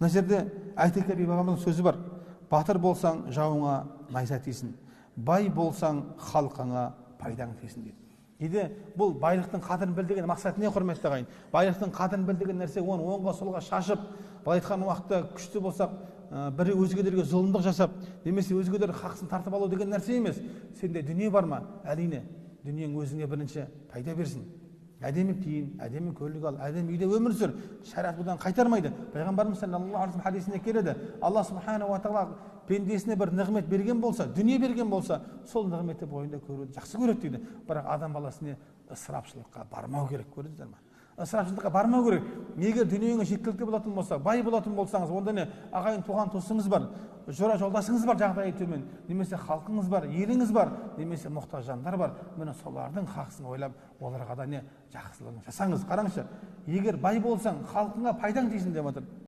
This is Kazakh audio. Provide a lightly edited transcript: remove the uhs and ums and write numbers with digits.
Мына жерде Әйтеке би бабамыздың сөзі бар: батыр болсаң, жауыңа найза тисін, бай болсаң, халқыңа пайдаң тисін дейді. Дейді, бұл байлықтың қадірін біл деген мақсаты не, құрметті ағайын? Байлықтың қадірін біл деген нәрсе оны оңға солға шашып, былай айтқан уақытта күшті болсақ, бірі өзгелерге зұлымдық жасап, немесе өзгелердің хақысын тартып алу деген нәрсе емес. Сенде дүние бар ма? Әрине, дүниең өзіңе бірінші пайда берсін. Әдемі киін, әдемі көлік ал, әдемі үйде өмір сүр. Шариғат бұдан қайтармайды. Пайғамбарымыз саллаллаху алейхи вассалам хадисінде келеді: Алла субханала тағала пендесіне бір нығмет берген болса, дүние берген болса, сол нығметті бойында көруді жақсы көреді дейді. Бірақ адам баласы не, ысырапшылыққа бармау керек, көрдіңіздер ма? Ысырапшылыққа бармау керек. Егер дүниеңе жеткілікті болатын болса, бай болатын болсаңыз, онда не, ағайын туған туысыңыз бар, жора жолдасыңыз бар, жағдайы төмен, немесе халқыңыз бар, еліңіз бар, немесе мұқтаж жандар бар, міне солардың хақысын ойлап, оларға да не, жақсылығын жасаңыз. Қараңызшы, егер бай болсаң, халқыңа пайдаң тисін деп жатыр.